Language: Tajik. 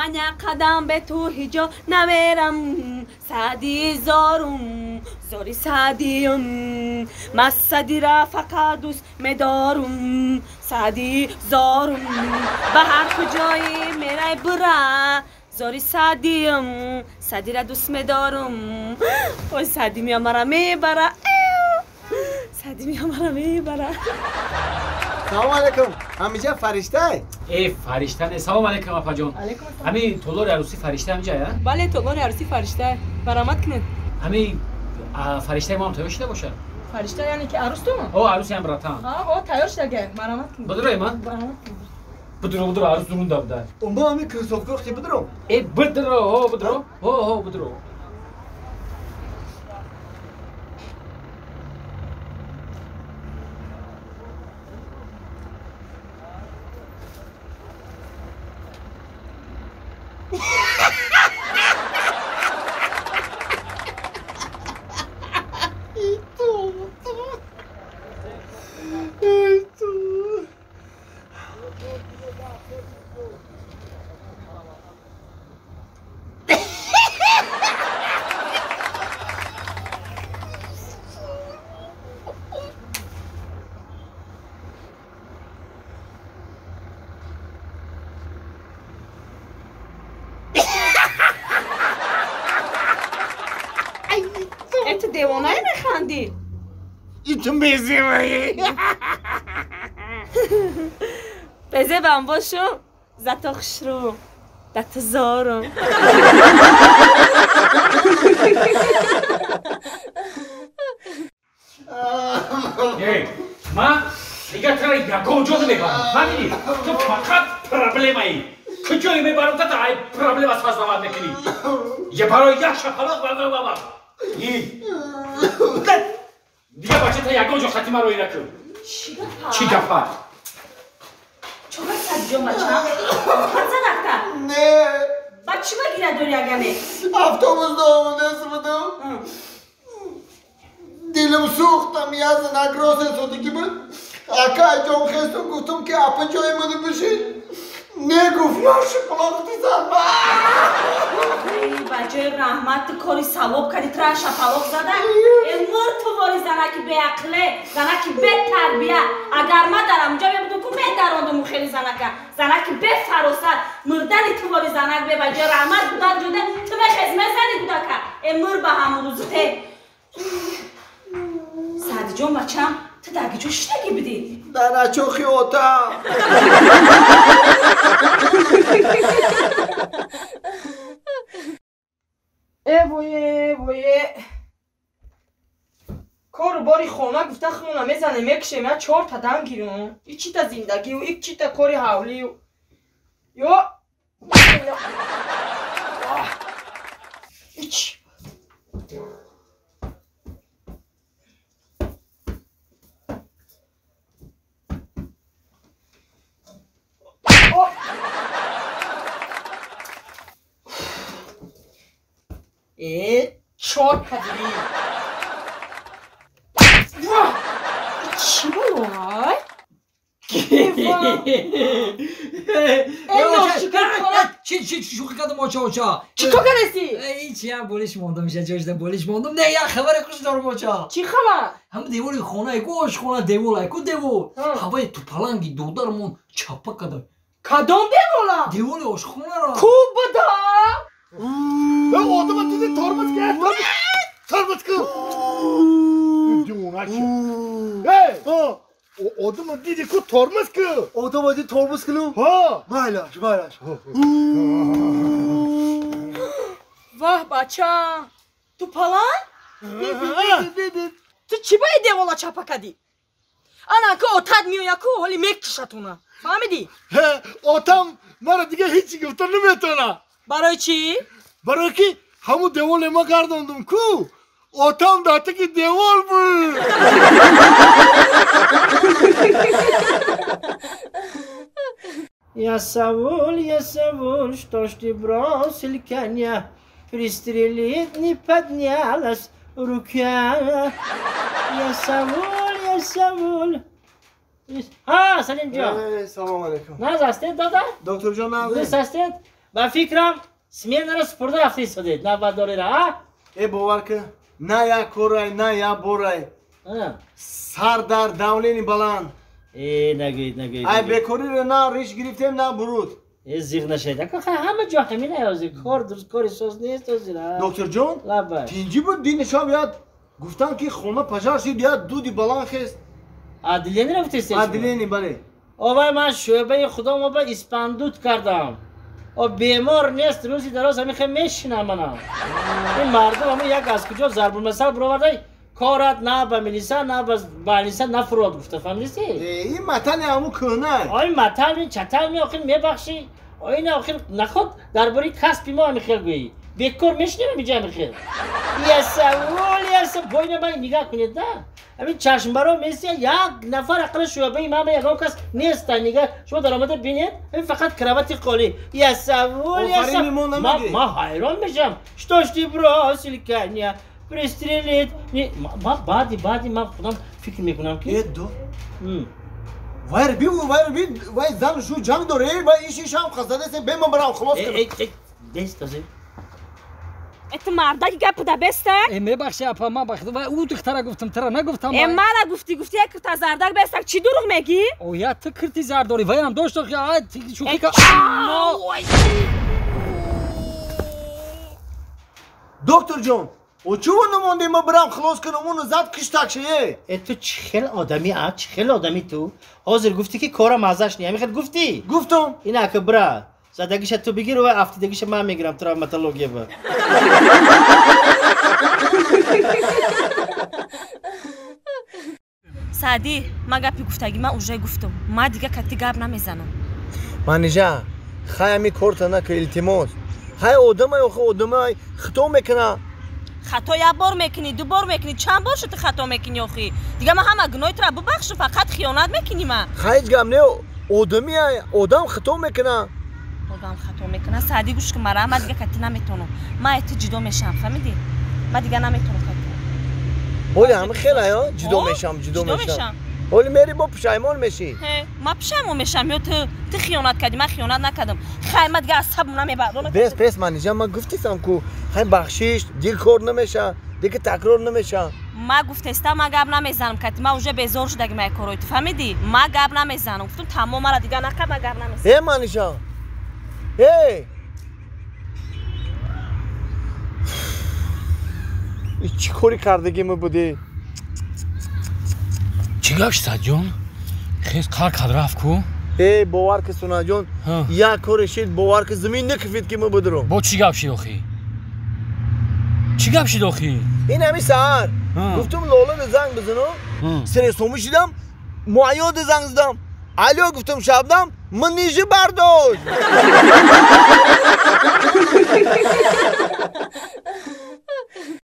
Ман як қадам бе ту ҳиҷо намерам. Саъди зорум, зори Саъдиюм. Ман Саъдира фақат дӯст медорум. Саъди зорум. Ба ҳар куҷое мерай бура. Зори Саъдиюм, Саъдира дӯст медорум. Ой, Саъди мея мара мебара. Саъди мея мара мебара. Салом алейкум. Ҳамиҷа фариштай? Э, фаришта не. Салом алейкум, апаҷон. Ҳами толори арӯсӣ фаришта ҳамиҷа, я? Бале, толори арӯсӣ фаришта. Баромад кунед. Ҳами фариштаи мо ҳам тайёр шуда бошад? Фаришта яъне ки арӯстон? О, арӯси ҳам братан. О, тайёр шуда, баромад кунед. Бидрои ман? Баромад кунед. Бидро, бидро, арӯс дурунда буда. Умба ҳами кроссовка хти бидро? Э, бидро, ҳо, бидро. Ҳо, ҳо, бидро. Девонаи механдӣ? Иту безеваи. Безебам бошу, зато хушрӯ, дату зорум. Эй, ман дигар туро ягон ҷо намебарам, фаҳмидӣ? Ту фақат проблемаӣ. Куҷое мебарам, тата ай проблема создавать мекунӣ. Я барои як шапалоқ ба. Дига бача та ягон ҷо хати маро накун. Чӣ гапа? Чора Садиҷон бача? Панза рафта? Не. Ба чӣ ба гира дори агане? Автобус доомадаст будам. Дилам сӯхтам, язан агросе содагӣ буд. Акай ҷон хестум, гуфтум ки апа ҷои ману бишин. Не гуфт, ё шапалоқти зад. Ба ҷои раҳмат ту кори савоб кардӣ, тура шапалоқ зада. Э, мур ту вори занаки беақле, занаки бетарбия. Агар ман дар ҳамунҷо мебудум, ку медарондум у хели занака. Занаки бефаросат, мурдани ту вори занак бе ба ҷои раҳмат будан ҷода, ту мехез мезани гудака. Э, мур ба ҳамун рӯзте. Саъдиҷон бачам, ту дар куҷо шидагӣ будӣ? Дар ачохи отам. Э, вое, вое. Кору бори хона гуфта хона мезанем, мекушем, я чорта дам гирам. И чита зиндагию, и чита кори ҳавлию. Ё. Ич. Э, чор кадири. Чӣ болай? Чӣ шӯхӣ кардам, оча, оча. Чӣ кор кардасӣ? Ҳичи, ям болиш мондам, иша ҷошда болиш мондам. Не, як хабари хуш дорам, оча. Чӣ хабар? Ҳама девори хонаи ку ошхона девол, ай ку девол. Ҳаваи тупаланги додармон чапа кардам. Кадом девола? Деволи ошхонаро. Ку буда? Одама диди тормоз кар, тормоз кун. Девона чи? Эй, одама диди ку тормоз кун. Одама диди тормоз кунам? Ҳа. Майлаш, майлаш. Ваҳ, бача, ту палан? Ту чӣ баи девола чапа кардӣ? Ана ку отат меояд ку, ҳоли мекушатона. Фаҳмидӣ? Отам мара дига ҳечи гуфта наметавонад. Барои чӣ? Барои ки ҳамун деволе ма гардондум ку, отам дар таки девол буд. Я Саул, я Саул, что ж ты бросил коня? Пристрелить не поднялась рука. Я Саул, я Саул. А, Салимҷон. Салом алейкум. Наз ҳастед, дада? Докторҷон, наз. Дуруст ҳастед? Ба фикрам сменаро супурда рафта истодед, навбатдорира, а? Э, бовар ки, на як корай, на як борай. Сар дар давлени баланд. Э, нагӯед, нагӯед. Ай бекориро на риш гирифтем, на буруд. Э, зиғ нашавед. Ака, хай ҳама ҷо ҳамин ҳозир. Кор дуруст, кори соз нест ҳозир. Докторҷон, тинҷӣ буд дини шаб яд гуфтан ки хона пожар шид, яд дуди баланд хест. Отделение рафтестед? Отделение, бале. Овай ман шӯъбаи худомо ба испандут кардам. О бемор нест, рӯзи дароз ҳамин хел мешинам манам. Ин мардум ҳамин як аз куҷо зарбулмасал баровардай, корат на ба милиса, на ба балиса нафурод гуфта, фаҳмидисти? Ин матали ҳамун кӯҳна. Ой матал ми чатал ми охир мебахшӣ. Ой на охир наход дар бораи касби мо ҳамин хел гӯӣ. Бекор мешинем ҳаминҷа ҳамин хел. Ясавол яса бойна ман нигаҳ кунед да. Ҳамин чашмбаро месия як нафар ақли шӯъбаи ман ба ягон кас нест. Нигаҳ шумо даромада бинед, ҳамин фақат кровати холӣ. Ясавол яса. Ман ҳайрон мешавам. Что ж ты бросил коня? Пристрелит. Ма баъди ман худам фикр мекунам ки. Э, до. Вайр би, вайр би, вай зан шу ҷанг доре, вай иши шам хазадасе, бе ман барам хулос кунам. Э, э, бест озир. Это мардаки гап да беста? Э, мебахши апа, ман бахт вай ӯ духтара гуфтам, тара нагуфтам. Э, мара гуфти, гуфти як кирта зардак беста, чӣ дурӯғ мегӣ? О, я ту кирти зар дорӣ, вай ҳам дошт, ай шӯхӣ ка. Доктор ҷон, о чӯ намонде ма барам хилос кунам, уну зад киштак шие. Э, ту чӣ хел одами, а? Чӣ хел одами ту? Ҳозир гуфтӣ ки корам азаш не, ҳамин хел гуфтӣ? Гуфтам. Ина ака бира. Задагиша ту бигир ва афтидагиша ман мегирам травматология ба. Саъдӣ, ман гапи гуфтагӣ ман уже гуфтам. Ман дига кати гап намезанам. Манижа, хай ҳами корта нака, илтимос. Хай одамай, охи одамай хито мекуна. Хато як бор мекунӣ, ду бор мекунӣ, чанд бор шуд хато мекунӣ охи? Дига ман ҳама гуноҳи тура бубахшам, фақат хиёнат мекунӣ ман. Хай ҳеҷ гап не, одами одам хито мекуна. Одам хато мекуна. Саъдӣ гӯш кун мара, ман дига кати наметонам. Ман ай ту ҷудо мешавам, фаҳмидӣ? Ман дига наметонам кати. Ҳоли ҳама хела, ҷудо мешавам, ҷудо мешавам. Ҳоли мери бо пушаймон мешӣ. Ман пушаймон мешавам ё ту хиёнат кардӣ, ман хиёнат накардам. Хай ман дига асабам намебардонам. Бес, бес, Манижа, ман гуфтисам ку хай бахшиш, дил кор намеша, дига такрор намеша. Ман гуфтестам, ман гап намезанам кати, ман уже безор шудагим ай корои ту, фаҳмидӣ? Ман гап намезанам. Гуфтам тамом, мара дига нақа, ман гап намезанам. Э, Манижа. Э! Чӣ кори кардагима будӣ? Чӣ гап шуд, Саъдҷон? Хез қар кад рафт ку? Э, бовар ки, Сунаҷон, як коре шид, бовар ки, замин накифид ки ма будурам. Бо чӣ гап шид охи? Чӣ гап шид охи? Ин ҳами саҳар гуфтум Лолада занг бизанам, сресомӣ шидам, Муайёда занг задам. Алё гуфтум Шабнам, ман нижи бардошт.